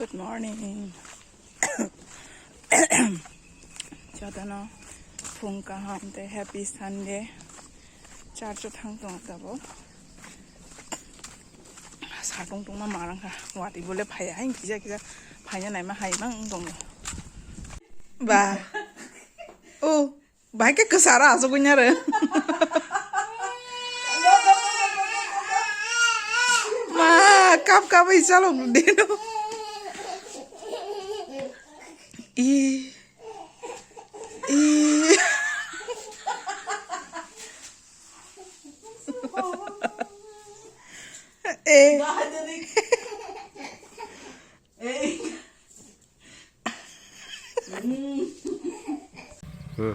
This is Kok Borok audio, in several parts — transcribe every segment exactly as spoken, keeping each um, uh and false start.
Good morning. Jotono phung kaham tei happy Sunday. Church o thang tongo tabuk. Satung tungma marang kha. Wati bole phaiya, hain kisa kisa phaina naima hai mang tongo. Ba. Oh. Bahai khe kwcharo achugwi nare. Ma, kap kap wi chalok deno. I. I. Eh. Hmm.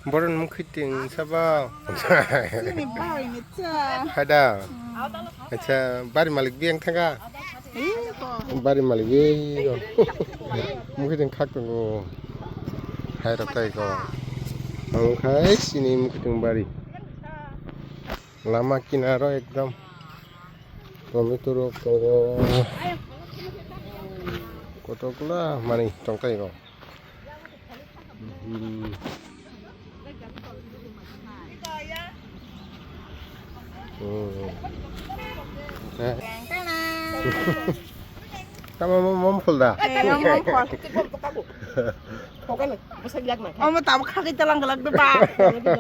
Boron mukhiting sabo. Chini bai ni cha. Hada. Acha, bari malik biyang thanga. Bari malik biyang. Mukhiting khak tongo. Hai rok tai ko. Ang khai sini mukhiting bari. Lama kinaro ekdom tomato rok tongo. Kotokla manwi tongtai rok. Hmm. Hmm. Tama mo mom khol da. Eh, mom khol. Omo tamo khagwi talang galak ba.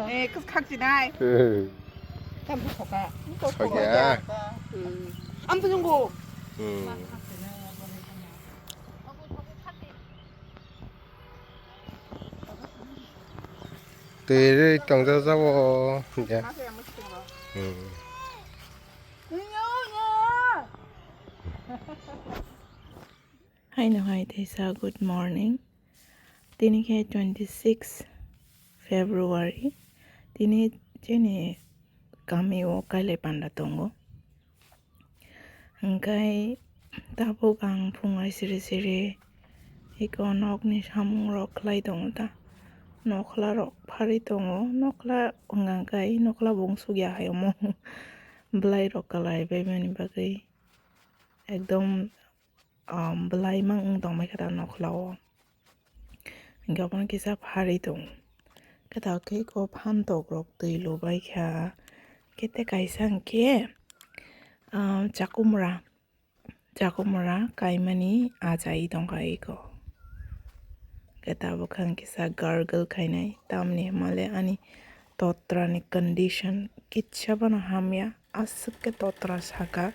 Eh, kus khak sinai. Kam tu khoka. Khoka. Hmm. Am tu junggu. Hmm. Twi rwi tongjajago. Ya. Hmm. Haino hai teisa, good morning. Tini khe twenty six February. Tini chini kami o kailai panda tongo. Hwnkhe tabuk ang phungai siri siri eko nokni samung rok khlai tongo ta. Nokhla rok pharwi tongo. Nokhla wngkha khe nokhla bungsuk ya hai omo. Bwlai rok kalai bai mani bagwi ekdom, um, bwlai mang wng tongbai kha ta nokhla o. Hingke obono kisa pharwi tongo. Khe ta khe eko phantok rok twi lubai kha. Khe te kaisa hingke, ah, chakumra, chakumra kaimani achai tongkha eko. Khe tabuk khe ang kisa gargle khainai, tamni hwnmale ani totra ni condition kitsa bono hamya, aswk khe totra saka.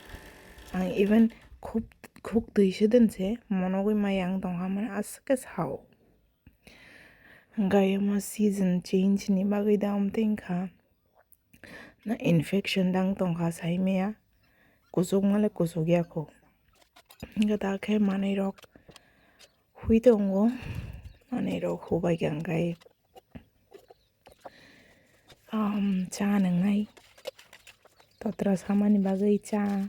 Ang even khuk, khuk twi se den se monogwi maya ang tongkha, mane aswk khe sao. Hwnkhe omo season change ni bagwi da omo tei wngkha. Na infection dang tongkha saimaya. Kuchukma le kuchukya kho. Hwnkhe ta khe manwi rok hui tongo. Manwi rok hubai kha hwnkhe, um, cha nwngnai. Totra samani bagwi cha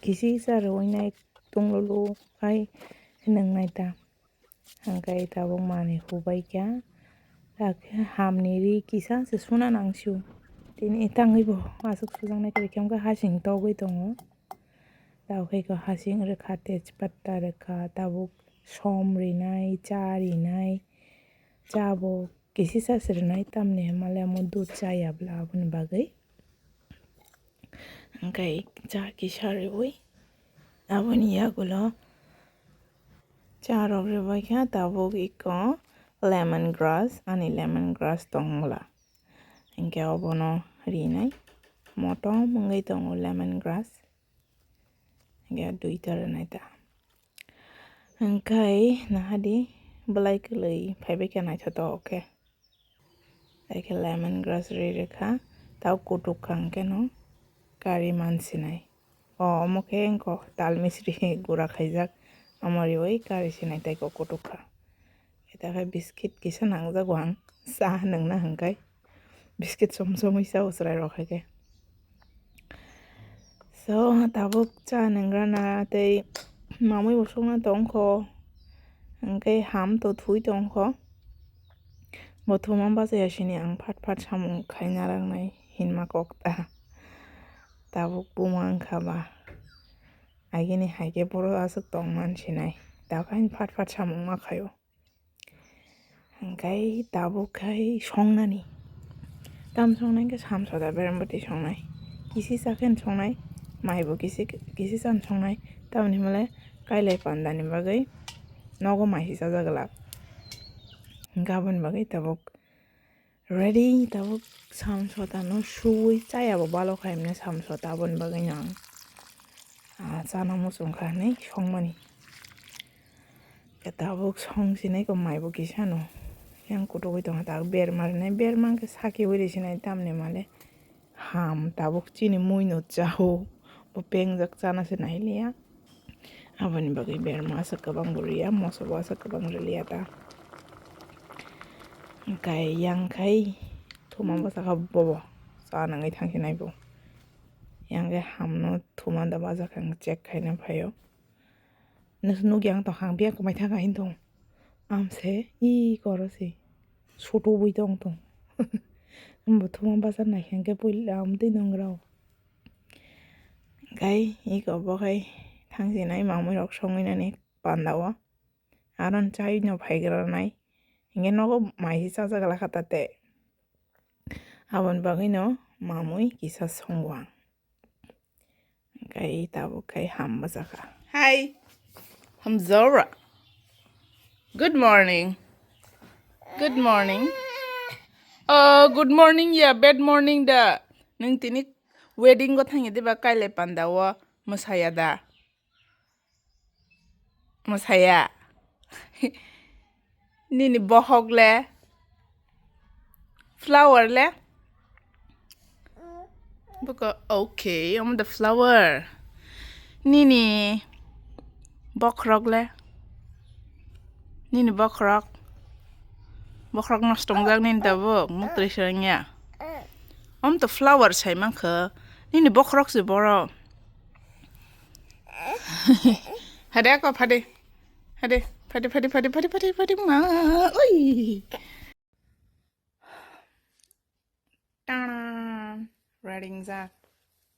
kisi cha rwui nai, tonglolo hai nwngnai ta. Hwnkhe tabuk manwi hubai kha. Takhe hamni ri kisa se suna nang sio. Tini tangwi bo aswk sujaknai kwrwi khe wngkha, hasing togwi tongo. Tabuk khe eko hasing rwkha, tejpatta rwkha, tabuk som rinai, cha rinai, cha bo kisisa se rinai, tamni hwnmale omo dudh chaya bwla aboni bagwi. Hwnkhe cha kisa riwi aboni yagulo cha rok ribai kha, tabuk eko lemon grass, ani lemon grass tongmwla. Hwnkhe obono rinai, motom wngwi tongo lemon grass. Hwnkhe duita rinai ta. Hwnkhe nahadi bwlai kwlwi phaibai kha naithotok khe. Hai khe lemon grass ri rwkha, tao kutuk kha hwnkhe no kari mansinai. O, omo khe wngkha tal misri gura khaijak, omo riwi kari sinai tei kok kutuk kha. Eta khe biscuit kisa nangjago ang, cha nwngna hwnkhe. Biscuit som somwi cha o chwrai rok hai khe. So, tabuk cha nwngrana tei mamui bo songna tongkho, hwnkhe ham to thui tongkho. Bo thuma bachaya sini ang phat phat samung khaina rangnai hinma kok ta. Tabuk buma wngkha ba. Agini hai khe boro aswk tong man sinai. Tabuk hain phat phat samung ma khaio. Hingkai tabuk khai songnani. Tam songnai khe samsada berembati songnai. Kisi chakhen songnai, maibo kisi, kisi chan songnai. Tamoni hwnle kailai pandani bagwi nogo maisi chajak glak. Hingkhe aboni bagwi tabuk ready, tabuk samsada no suwi chaya bo balo khai mane samsada aboni bagwi no ang, ah, chana muchung kha hinwi songmani. Khe tabuk song sinai ko maibo kisa no. Yang kutuk oi tongo tabuk berma rinai, berma khe saki oi ri sinai tamni male. Ham tabuk chini mui no chao. Bo pengjak chana se nailiya. Aboni bagwi berma aswk kwbang bo riya, moso bo aswk kwbang riliya ta. Hingkai yang khai thuma bwsakha bobo. Cha nangwi thang sinai bo. Yang khe ham no thuma da bwsakha ang check khaina phaio. Nukya ang tongkha ang biya kwmai thangkha hini tongo. Amse i koro se. Sutu bui tong tong. Ambo thuma basa naikhe hwnkhe puila amtwi nongrao. Gai iko bo khai thangsinai mamui rok songwi nani panda o. Aron chai no phaigra nai. Hingke nogo maisi chajak lakha tate. Aboni bagwi no mamui kisa songo ang. Kai tabuk kai ham bwsakha. Hi. Hamjaora. Good morning. Good morning. Oh, good morning ya, bad morning da. Nung tini wedding go thangya diba kailai panda o mwsaya da. Mwsaya. Nini bohok le? Flower le? Buko, okay, omo the flower. Nini bokhorok le? Nini bokhorok? Bokhorok nosto wngjak nini tabuk, muktwi swrwngya. Omo to flower sai mankha. Nini bokhorok se boro. Hade ako phade. Hade, phade, phade, ma. Oi. Tana. Ready jak.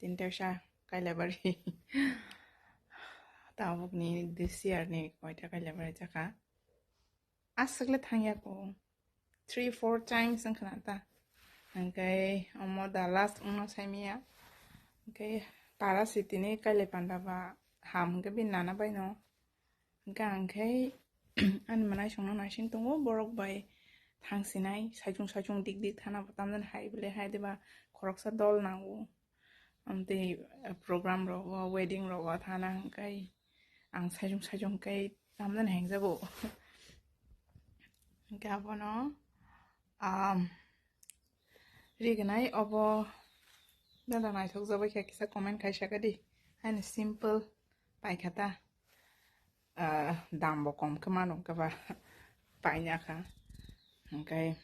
Tinta sa Kailabari. Tabuk ni this year ni koita Kailabari jaka. Aswk le thangya ko. Three, four times wngkha na ta. Hingke omo da last wngno saimaya. Hingke para sitini kailai panda ba ham hingke bini nana bai no. Hingke ang khe ani manai songno naising tongo, borok bai thangsinai saichung saichung dik dik thana bo tamjani hai bole hai deba khoroksa dol nango. Amtwi program rogo, wedding rogo thana hingke ang saichung saichung khe tamjani hengjago. Hingke abono, um, rignai obo bela naithok jabai khe kisa comment khai saka di. Haino simple paikha ta. Ah, dam bo kom khe mano khe ba paina kha. Hingke,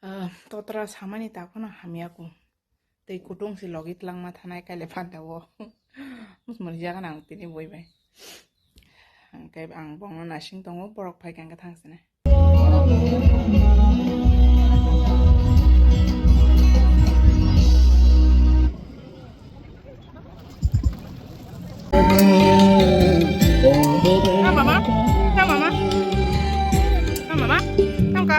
ah, totra samani ta phano hamya ko. Tei kutung si logi tlangma thanai kaile phanta o. Mus mani jaga nang tini boi bai. Hingke ang bongno naising tongo, borok phai kha hingke thang sinai. Tama ma? Tama ma? Tama ma? Tama ka?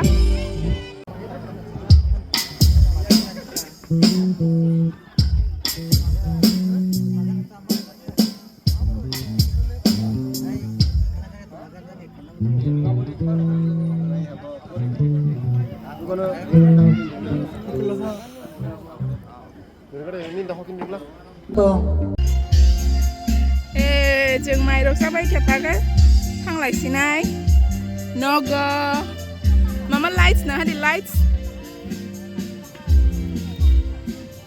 Eh, chwng mairok chabai khe thago. Thanglai sinai. Nogo. Mama, lights na hari, lights.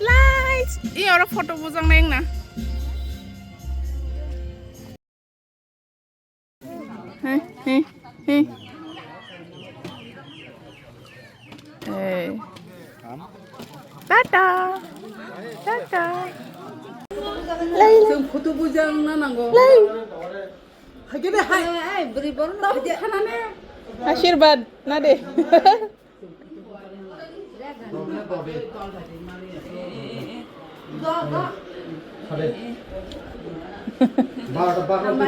Lights. Iya, oro photo bujang nai na. He, he, he. Eh. Tata. Tata. Lai, lai. Lai. Hai, hai. Asirbad na de. Barota, barota.